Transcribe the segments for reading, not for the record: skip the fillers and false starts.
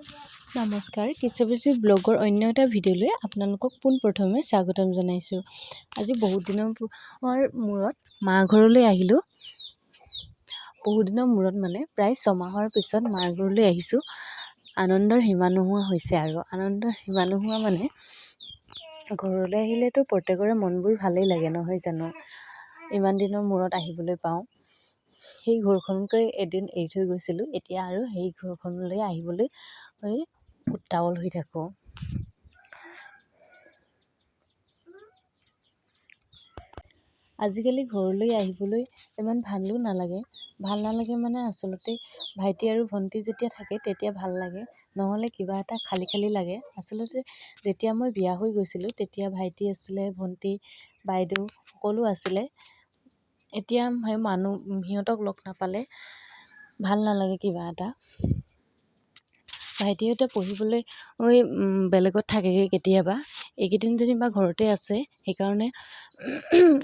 নমস্কাৰ, কৃষ্ণবিজু ব্লগৰ অন্য এটা ভিডিঅ'লৈ আপোনালোকক পোনপ্ৰথমে স্বাগতম জনাইছোঁ। আজি বহুত দিনৰ মূৰত মা ঘৰলৈ আহিলোঁ। বহুত দিনৰ মূৰত মানে প্ৰায় ছমাহৰ পিছত মাৰ ঘৰলৈ আহিছোঁ। আনন্দৰ সীমা নোহোৱা হৈছে আৰু আনন্দৰ সীমা নোহোৱা মানে ঘৰলৈ আহিলেতো প্ৰত্যেকৰে মনবোৰ ভালেই লাগে, নহয় জানো? ইমান দিনৰ মূৰত আহিবলৈ পাওঁ। সেই ঘৰখনকে এদিন এৰি থৈ গৈছিলোঁ, এতিয়া আৰু সেই ঘৰখনলৈ আহিবলৈ উত্তাৱল হৈ থাকোঁ। আজিকালি ঘৰলৈ আহিবলৈ ইমান ভালো নালাগে। ভাল নালাগে মানে আচলতে ভাইটি আৰু ভণ্টি যেতিয়া থাকে তেতিয়া ভাল লাগে, নহ'লে কিবা এটা খালী খালী লাগে। আচলতে যেতিয়া মই বিয়া হৈ গৈছিলোঁ তেতিয়া ভাইটি আছিলে, ভণ্টি, বাইদেউ সকলো আছিলে। এতিয়া সেই মানুহ সিহঁতক লগ নাপালে ভাল নালাগে কিবা এটা। ভাইটিহঁতে পঢ়িবলৈ বেলেগত থাকেগৈ কেতিয়াবা, এইকেইদিন যেনিবা ঘৰতে আছে, সেইকাৰণে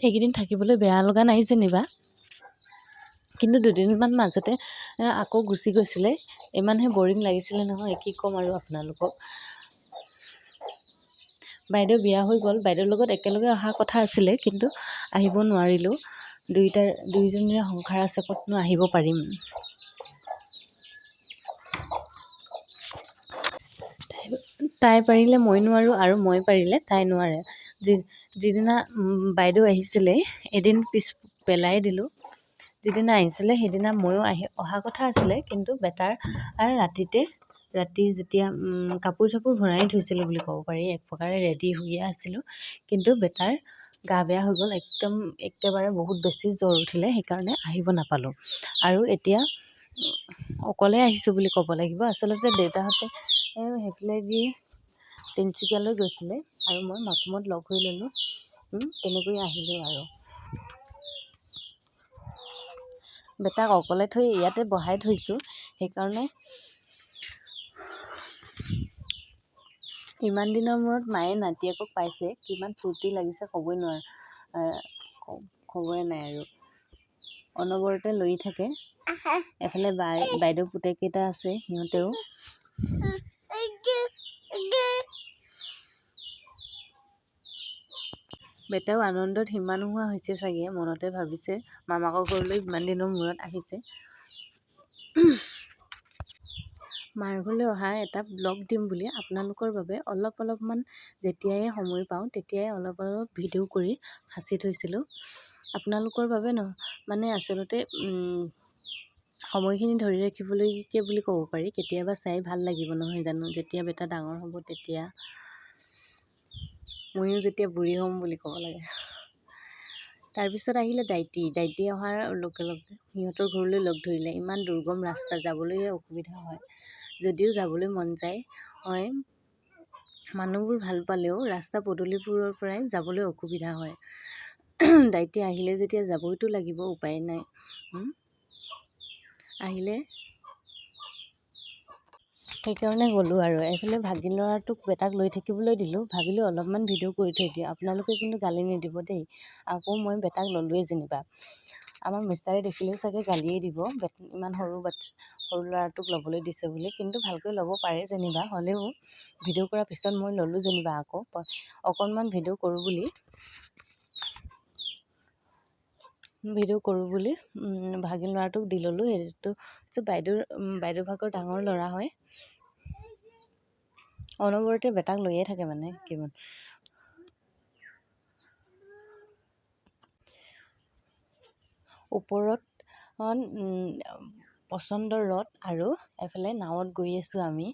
এইকেইদিন থাকিবলৈ বেয়া লগা নাই যেনিবা। কিন্তু দুদিনমান মাজতে আকৌ গুচি গৈছিলে, ইমানহে বৰিং লাগিছিলে নহয়, কি ক'ম আৰু আপোনালোকক। বাইদেউ বিয়া হৈ গ'ল, বাইদেউৰ লগত একেলগে অহা কথা আছিলে, কিন্তু আহিব নোৱাৰিলোঁ। দুয়োজনীৰে সংসাৰ আছে, ক'তনো আহিব পাৰিম। তাই পাৰিলে মই নোৱাৰোঁ আৰু মই পাৰিলে তাই নোৱাৰে। যিদিনা বাইদেউ আহিছিলে এদিন পিছ পেলাই দিলোঁ। যিদিনা আহিছিলে সেইদিনা ময়ো অহা কথা আছিলে, কিন্তু বেটাৰ ৰাতি যেতিয়া কাপোৰ চাপোৰ ভৰাই থৈছিলোঁ বুলি ক'ব পাৰি, এক প্ৰকাৰে ৰেডি হৈয়ে আছিলোঁ, কিন্তু বেটাৰ গা বেয়া হৈ গ'ল, একদম একেবাৰে বহুত বেছি জ্বৰ উঠিলে, সেইকাৰণে আহিব নাপালোঁ। আৰু এতিয়া অকলে আহিছোঁ বুলি ক'ব লাগিব। আচলতে দেউতাহঁতে সেইফালেদি তিনিচুকীয়ালৈ গৈছিলে আৰু মই মাকুমত লগ হৈ ল'লোঁ, তেনেকৈ আহিলোঁ। আৰু বেটাক অকলে থৈ ইয়াতে বহাই থৈছোঁ, সেইকাৰণে ইমান দিনৰ মূৰত মায়ে নাতিয়েকক পাইছে, কিমান ফূৰ্তি লাগিছে ক'বই নোৱাৰে, ক'বই নাই আৰু। অনবৰতে লৰি থাকে। এফালে বাইদেউ পুতেককেইটা আছে, সিহঁতেও বেটাও আনন্দত সীমা নোহোৱা হৈছে চাগে, মনতে ভাবিছে মামাকৰ ঘৰলৈ ইমান দিনৰ মূৰত আহিছে। মাৰ ঘৰলৈ অহা এটা ব্লগ দিম বুলি আপোনালোকৰ বাবে অলপ অলপমান যেতিয়াই সময় পাওঁ তেতিয়াই অলপ অলপ ভিডিঅ' কৰি সাঁচি থৈছিলোঁ আপোনালোকৰ বাবে। মানে আচলতে সময়খিনি ধৰি ৰাখিবলৈকে বুলি ক'ব পাৰি। কেতিয়াবা চাই ভাল লাগিব, নহয় জানো? যেতিয়া বেটা ডাঙৰ হ'ব তেতিয়া, ময়ো যেতিয়া বুঢ়ী হ'ম বুলি ক'ব লাগে। তাৰপিছত আহিলে দাইটি। দাইটি অহাৰ লগে লগে সিহঁতৰ ঘৰলৈ লগ ধৰিলে। ইমান দুৰ্গম ৰাস্তা, যাবলৈ অসুবিধা হয় যদিও যাবলৈ মন যায়। হয়, মানুহবোৰ ভাল পালেও ৰাস্তা পদূলিবোৰৰ পৰাই যাবলৈ অসুবিধা হয়। দাইটি আহিলে যেতিয়া যাবইতো লাগিব, উপায় নাই। আহিলে সেইকাৰণে গ'লোঁ আৰু। এইফালে ভাগিন ল'ৰাটোক বেটাক লৈ থাকিবলৈ দিলোঁ, ভাবিলোঁ অলপমান ভিডিঅ' কৰি থৈ দিওঁ, আপোনালোকে কিন্তু গালি নিদিব দেই। আকৌ মই বেটাক ল'লোৱেই যেনিবা। আমাৰ মিষ্টাৰে দেখিলেও চাগে গালিয়েই দিব, ইমান সৰু সৰু ল'ৰাটোক ল'বলৈ দিছে বুলি, কিন্তু ভালকৈ ল'ব পাৰে যেনিবা। হ'লেও ভিডিঅ' কৰাৰ পিছত মই ল'লোঁ যেনিবা, আকৌ অকণমান ভিডিঅ' কৰোঁ বুলি ভাগিন ল'ৰাটোক দি ল'লোঁ। সেইটো হৈছে বাইদেউৰ ভাগৰ ডাঙৰ ল'ৰা হয়। অনবৰতে বেটাক লৈয়ে থাকে মানে কিমান। ওপৰত প্ৰচণ্ড ৰ'দ আৰু এফালে নাৱত গৈ আছোঁ আমি।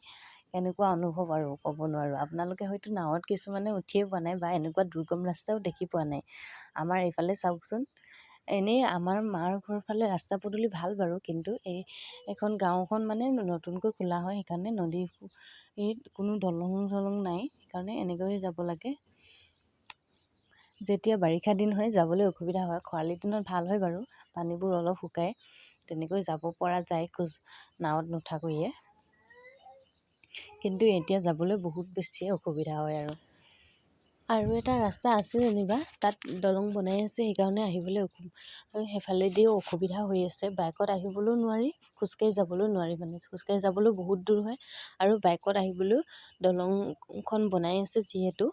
কেনেকুৱা অনুভৱ আৰু ক'ব নোৱাৰোঁ। আপোনালোকে হয়তো নাৱত কিছুমানে উঠিয়ে পোৱা নাই বা এনেকুৱা দুৰ্গম ৰাস্তাও দেখি পোৱা নাই। আমাৰ এইফালে চাওকচোন, এনেই আমাৰ মাৰ ঘৰৰ ফালে ৰাস্তা পদূলি ভাল বাৰু, কিন্তু এই এখন গাঁওখন মানে নতুনকৈ খোলা হয়, সেইকাৰণে নদীত কোনো দলং চলং নাই, সেইকাৰণে এনেকৈয়ে যাব লাগে। যেতিয়া বাৰিষা দিন হয় যাবলৈ অসুবিধা হয়, খৰালি দিনত ভাল হয় বাৰু, পানীবোৰ অলপ শুকায়, তেনেকৈ যাব পৰা যায় খোজ নাৱত নুঠাকৈয়ে। কিন্তু এতিয়া যাবলৈ বহুত বেছিয়ে অসুবিধা হয় আৰু। আৰু এটা ৰাস্তা আছে যেনিবা, তাত দলং বনাই আছে, সেইকাৰণে আহিবলৈ সেইফালেদিও অসুবিধা হৈ আছে। বাইকত আহিবলৈও নোৱাৰি, খোজকাঢ়ি যাবলৈও নোৱাৰি, মানে খোজকাঢ়ি যাবলৈও বহুত দূৰ হয় আৰু বাইকত আহিবলৈও দলংখন বনাই আছে যিহেতু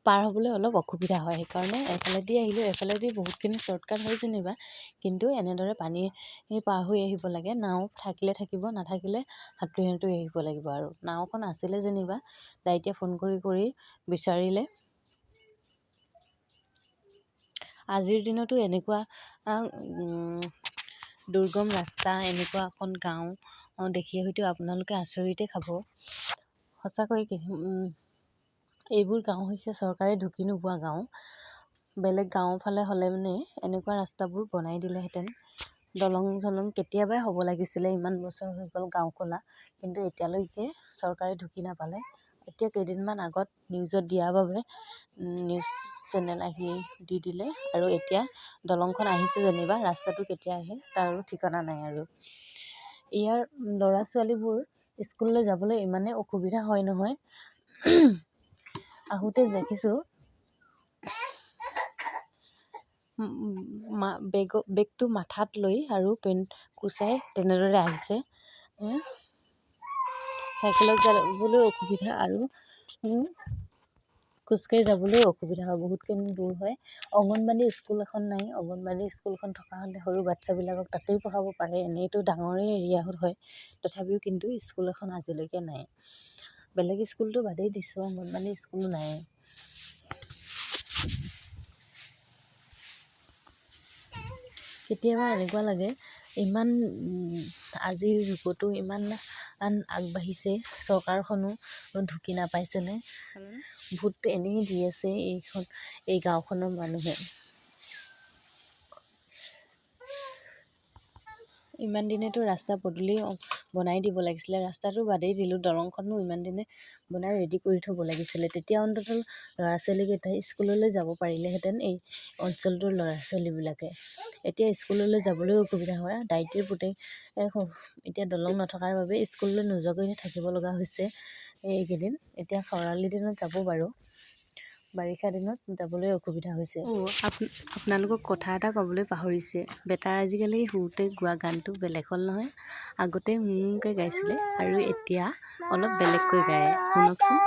পাৰ হ'বলৈ অলপ অসুবিধা হয়। সেইকাৰণে এফালেদি আহিলেও এফালেদি বহুতখিনি শ্বৰ্টকাট হয় যেনিবা, কিন্তু এনেদৰে পানী পাৰ হৈ আহিব লাগে। নাও থাকিলে থাকিব, নাথাকিলে সাঁতুৰি সাঁতুৰি আহিব লাগিব। আৰু নাওখন আছিলে যেনিবা, দাইটিয়ে ফোন কৰি কৰি বিচাৰিলে। আজিৰ দিনতো এনেকুৱা দুৰ্গম ৰাস্তা, এনেকুৱা এখন গাঁও দেখি হয়তো আপোনালোকে আচৰিতে খাব। সঁচাকৈ এইবোৰ গাঁও হৈছে চৰকাৰে ঢুকি নোপোৱা গাঁও। বেলেগ গাঁৱৰ ফালে হ'লে মানে এনেকুৱা ৰাস্তাবোৰ বনাই দিলেহেঁতেন। দলং চলং কেতিয়াবাই হ'ব লাগিছিলে, ইমান বছৰ হৈ গ'ল গাঁও খোলা, কিন্তু এতিয়ালৈকে চৰকাৰে ঢুকি নাপালে। এতিয়া কেইদিনমান আগত নিউজত দিয়াৰ বাবে নিউজ চেনেল আহি দি দিলে আৰু এতিয়া দলংখন আহিছে যেনিবা, ৰাস্তাটো কেতিয়া আহে তাৰো ঠিকনা নাই। আৰু ইয়াৰ ল'ৰা ছোৱালীবোৰ স্কুললৈ যাবলৈ ইমানেই অসুবিধা হয় নহয়, আহোঁতে দেখিছোঁ বেগটো মাথাত লৈ আৰু পেণ্ট কুচাই তেনেদৰে আহিছে। চাইকেলত যাবলৈ অসুবিধা আৰু খোজকাঢ়ি যাবলৈও অসুবিধা হয়, বহুতখিনি দূৰ হয়। অংগনবাদী স্কুল এখন নাই। অংগনবাদী স্কুলখন থকা হ'লে সৰু বাচ্ছাবিলাকক তাতেই পঢ়াব পাৰে। এনেইতো ডাঙৰেই এৰিয়া হয়, তথাপিও কিন্তু স্কুল এখন আজিলৈকে নাই। বেলেগ স্কুলটো বাদেই দিছোঁ, অংগনবাদী স্কুলো নাই। কেতিয়াবা এনেকুৱা লাগে ইমান আজিৰ যুগতো ইমান আগবাঢ়িছে, চৰকাৰখনো ঢুকি নাপাইছেনে? ভোট এনেই দি আছে এই গাঁওখনৰ মানুহে। ইমান দিনেতো ৰাস্তা পদূলি বনাই দিব লাগিছিলে, ৰাস্তাটো বাদেই দিলোঁ, দলংখনো ইমান দিনে বনাই ৰেডি কৰি থ'ব লাগিছিলে। তেতিয়া অন্ততঃ ল'ৰা ছোৱালীকেইটাই স্কুললৈ যাব পাৰিলেহেঁতেন। এই অঞ্চলটোৰ ল'ৰা ছোৱালীবিলাকে এতিয়া স্কুললৈ যাবলৈও অসুবিধা হয়। দাইটিৰ পুতেক এতিয়া দলং নথকাৰ বাবে স্কুললৈ নোযোৱাকৈহে থাকিব লগা হৈছে এইকেইদিন। এতিয়া খৰালি দিনত যাব বাৰু, বাৰিষা দিনত যাবলৈ অসুবিধা হৈছে। আপোনালোকক কথা এটা ক'বলৈ পাহৰিছে, বেটাৰ আজিকালি সৰুতে গোৱা গানটো বেলেগ হ'ল নহয়। আগতে হুমকৈ গাইছিলে আৰু এতিয়া অলপ বেলেগকৈ গায়, শুনকচোন।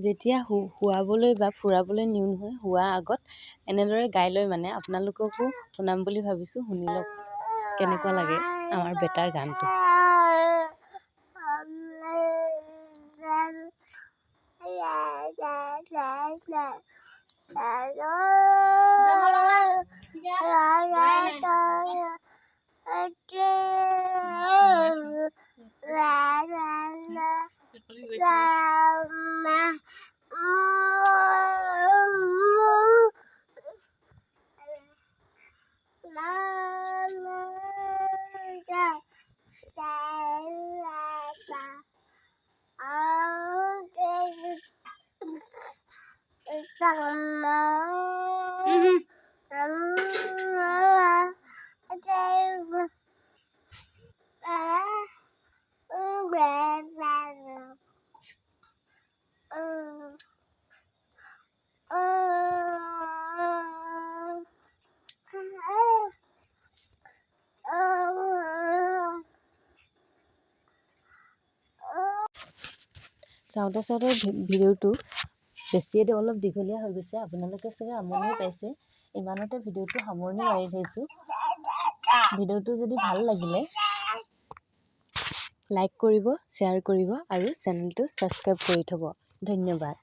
যেতিয়া শুৱাবলৈ বা ফুৰাবলৈ নিওঁ নহয়, শোৱাৰ আগত এনেদৰে গাই লৈ মানে আপোনালোককো শুনাম বুলি ভাবিছোঁ, শুনি লওক কেনেকুৱা লাগে আমাৰ বেটাৰ গানটো। চাওঁতে চাওঁতে ভিডিঅ'টো বেছিয়ে অলপ দীঘলীয়া হৈ গৈছে, আপোনালোকে চাগে আমনিও পাইছে। ইমানতে ভিডিঅ'টো সামৰণি মাৰি থৈছোঁ। ভিডিঅ'টো যদি ভাল লাগিলে লাইক কৰিব, শ্বেয়াৰ কৰিব আৰু চেনেলটো ছাবস্ক্ৰাইব কৰি থ'ব। ধন্যবাদ।